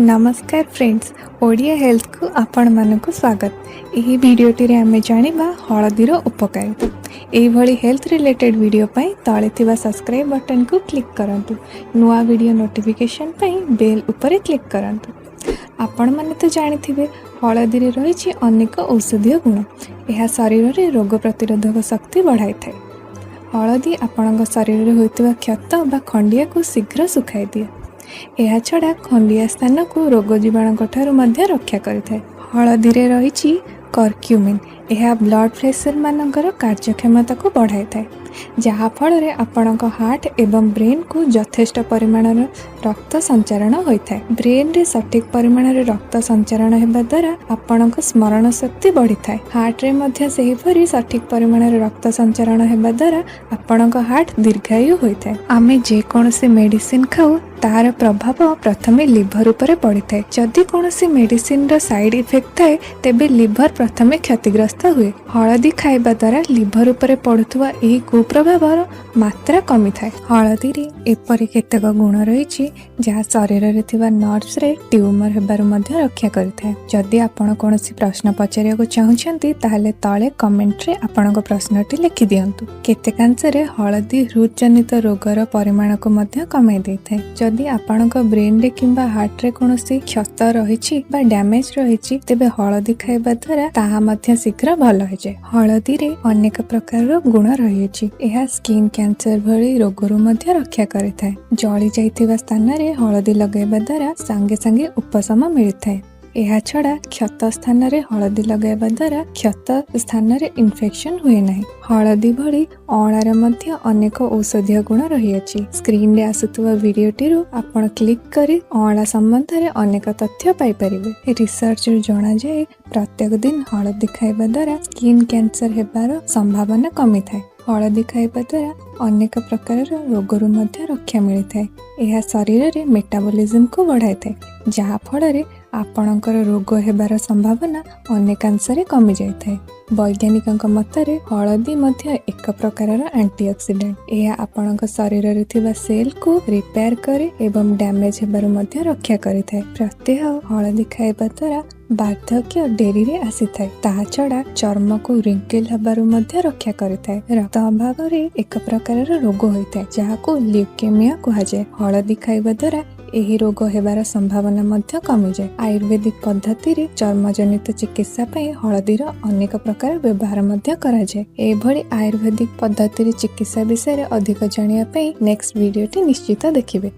ନମସ୍କାର ଫ୍ରେଣ୍ଡସ୍, ଓଡ଼ିଆ ହେଲ୍ଥକୁ ଆପଣମାନଙ୍କୁ ସ୍ୱାଗତ। ଏହି ଭିଡ଼ିଓଟିରେ ଆମେ ଜାଣିବା ହଳଦୀର ଉପକାରିତା। ଏହିଭଳି ହେଲ୍ଥ ରିଲେଟେଡ୍ ଭିଡ଼ିଓ ପାଇଁ ତଳେ ଥିବା ସବସ୍କ୍ରାଇବ୍ ବଟନ୍କୁ କ୍ଲିକ୍ କରନ୍ତୁ। ନୂଆ ଭିଡ଼ିଓ ନୋଟିଫିକେସନ୍ ପାଇଁ ବେଲ୍ ଉପରେ କ୍ଲିକ୍ କରନ୍ତୁ। ଆପଣମାନେ ତ ଜାଣିଥିବେ, ହଳଦୀରେ ରହିଛି ଅନେକ ଔଷଧୀୟ ଗୁଣ। ଏହା ଶରୀରରେ ରୋଗ ପ୍ରତିରୋଧକ ଶକ୍ତି ବଢ଼ାଇଥାଏ। ହଳଦୀ ଆପଣଙ୍କ ଶରୀରରେ ହୋଇଥିବା କ୍ଷତ ବା ଖଣ୍ଡିଆକୁ ଶୀଘ୍ର ଶୁଖାଇ ଦିଏ। ଏହାଛଡ଼ା ଖଣ୍ଡିଆ ସ୍ଥାନକୁ ରୋଗ ଜୀବାଣୁଙ୍କ ଠାରୁ ମଧ୍ୟ ରକ୍ଷା କରିଥାଏ। ହଳଦୀରେ ରହିଛି କର୍କ୍ୟୁମିନ୍। ଏହା ବ୍ଲଡ଼ ଭେସେଲମାନଙ୍କର କାର୍ଯ୍ୟକ୍ଷମତାକୁ ବଢ଼ାଇଥାଏ, ଯାହାଫଳରେ ଆପଣଙ୍କ ହାର୍ଟ ଏବଂ ବ୍ରେନ୍କୁ ଯଥେଷ୍ଟ ପରିମାଣର ରକ୍ତ ସଞ୍ଚାରଣ ହୋଇଥାଏ। ବ୍ରେନ୍ରେ ସଠିକ୍ ପରିମାଣରେ ରକ୍ତ ସଞ୍ଚାରଣ ହେବା ଦ୍ୱାରା ଆପଣଙ୍କ ସ୍ମରଣ ଶକ୍ତି ବଢ଼ିଥାଏ। ହାର୍ଟରେ ମଧ୍ୟ ସେହିପରି ସଠିକ୍ ପରିମାଣରେ ରକ୍ତ ସଞ୍ଚାରଣ ହେବା ଦ୍ୱାରା ଆପଣଙ୍କ ହାର୍ଟ ଦୀର୍ଘାୟୁ ହୋଇଥାଏ। ଆମେ ଯେକୌଣସି ମେଡ଼ିସିନ ଖାଉ, ତାର ପ୍ରଭାବ ପ୍ରଥମେ ଲିଭର ଉପରେ ପଡ଼ିଥାଏ। ଯଦି କୌଣସି ମେଡ଼ିସିନର ସାଇଡ୍ ଇଫେକ୍ଟ ଥାଏ, ତେବେ ଲିଭର ପ୍ରଥମେ କ୍ଷତିଗ୍ରସ୍ତ ହୁଏ। ହଳଦୀ ଖାଇବା ଦ୍ୱାରା ଲିଭର ଉପରେ ପଡ଼ୁଥିବା ଏହି କୁପ୍ରଭାବର ମାତ୍ରା କମିଥାଏ। ହଳଦୀରେ ଏପରି କେତେକ ଗୁଣ ରହିଛି, ଯାହା ଶରୀରରେ ଥିବା ନର୍ଭସରେ ଟ୍ୟୁମର ହେବାରୁ ମଧ୍ୟ ରକ୍ଷା କରିଥାଏ। ଯଦି ଆପଣ କୌଣସି ପ୍ରଶ୍ନ ପଚାରିବାକୁ ଚାହୁଁଛନ୍ତି, ତାହେଲେ ତଳେ କମେଣ୍ଟରେ ଆପଣଙ୍କ ପ୍ରଶ୍ନଟି ଲେଖିଦିଅନ୍ତୁ। କେତେକାଂଶରେ ହଳଦୀ ହୃଦଜନିତ ରୋଗର ପରିମାଣକୁ ମଧ୍ୟ କମାଇ ଦେଇଥାଏ। ଯଦି ଆପଣଙ୍କ ବ୍ରେନରେ କିମ୍ବା ହାର୍ଟରେ କୌଣସି କ୍ଷତ ରହିଛି ବା ଡ୍ୟାମେଜ ରହିଛି, ତେବେ ହଳଦୀ ଖାଇବା ଦ୍ୱାରା ତାହା ମଧ୍ୟ ଶୀଘ୍ର ଭଲ ହୋଇଯାଏ। ହଳଦୀରେ ଅନେକ ପ୍ରକାରର ଗୁଣ ରହିଅଛି। ଏହା ସ୍କିନ୍ କ୍ୟାନ୍ସର ଭଳି ରୋଗରୁ ମଧ୍ୟ ରକ୍ଷା କରିଥାଏ। ଜଳି ଯାଇଥିବା ସ୍ଥାନରେ ହଳଦୀ ଲଗାଇବା ଦ୍ୱାରା ସାଙ୍ଗେ ସାଙ୍ଗେ ଉପଶମ ମିଳିଥାଏ। ଏହାଛଡ଼ା କ୍ଷତ ସ୍ଥାନରେ ହଳଦୀ ଲଗାଇବା ଦ୍ୱାରା କ୍ଷତ ସ୍ଥାନରେ ଇନଫେକ୍ସନ୍ ହୁଏ ନାହିଁ। ହଳଦୀ ଭଳି ଅଁଳାର ମଧ୍ୟ ଅନେକ ଔଷଧୀୟ ଗୁଣ ରହିଅଛି। ସ୍କ୍ରିନରେ ଆସୁଥିବା ଭିଡ଼ିଓଟିରୁ ଆପଣ କ୍ଲିକ୍ କରି ଅଁଳା ସମ୍ବନ୍ଧରେ ଅନେକ ତଥ୍ୟ ପାଇପାରିବେ। ରିସର୍ଚ୍ଚରୁ ଜଣାଯାଏ, ପ୍ରତ୍ୟେକ ଦିନ ହଳଦୀ ଖାଇବା ଦ୍ୱାରା ସ୍କିନ୍ କ୍ୟାନ୍ସର ହେବାର ସମ୍ଭାବନା କମିଥାଏ। ହଳଦୀ ଖାଇବା ଦ୍ୱାରା ଅନେକ ପ୍ରକାରର ରୋଗରୁ ମଧ୍ୟ ରକ୍ଷା ମିଳିଥାଏ। ଏହା ଶରୀରରେ ମେଟାବଲିଜିମକୁ ବଢ଼ାଇଥାଏ, ଯାହାଫଳରେ ଆପଣଙ୍କର ରୋଗ ହେବାର ସମ୍ଭାବନା ଅନେକାଂଶରେ କମିଯାଇଥାଏ। ବୈଜ୍ଞାନିକଙ୍କ ମତରେ ହଳଦୀ ମଧ୍ୟ ଏକ ପ୍ରକାରର ଆଣ୍ଟିଅକ୍ସିଡାଣ୍ଟ। ଏହା ଆପଣଙ୍କ ଶରୀରରେ ଥିବା ସେଲକୁ ରିପେୟାର କରେ ଏବଂ ଡ୍ୟାମେଜ ହେବାରୁ ମଧ୍ୟ ରକ୍ଷା କରିଥାଏ। ପ୍ରତ୍ୟହ ହଳଦୀ ଖାଇବା ଦ୍ୱାରା ବାର୍ଦ୍ଧକ୍ୟ ଡେରିରେ ଆସିଥାଏ। ତାହା ଛଡ଼ା ଚର୍ମକୁ ରିଙ୍କିଲ ହେବାରୁ ମଧ୍ୟ ରକ୍ଷା କରିଥାଏ। ରକ୍ତ ଅଭାବରେ ଏକ ପ୍ରକାରର ରୋଗ ହୋଇଥାଏ, ଯାହାକୁ ଲ୍ୟୁକେମିଆ କୁହାଯାଏ। ହଳଦୀ ଖାଇବା ଦ୍ୱାରା ଏହି ରୋଗ ହେବାର ସମ୍ଭାବନା ମଧ୍ୟ କମିଯାଏ। ଆୟୁର୍ବେଦିକ ପଦ୍ଧତିରେ ଚର୍ମଜନିତ ଚିକିତ୍ସା ପାଇଁ ହଳଦୀର ଅନେକ ପ୍ରକାର ବ୍ୟବହାର ମଧ୍ୟ କରାଯାଏ। ଏଭଳି ଆୟୁର୍ବେଦିକ ପଦ୍ଧତିରେ ଚିକିତ୍ସା ବିଷୟରେ ଅଧିକ ଜାଣିବା ପାଇଁ ନେକ୍ସଟ ଭିଡ଼ିଓଟି ନିଶ୍ଚିତ ଦେଖିବେ।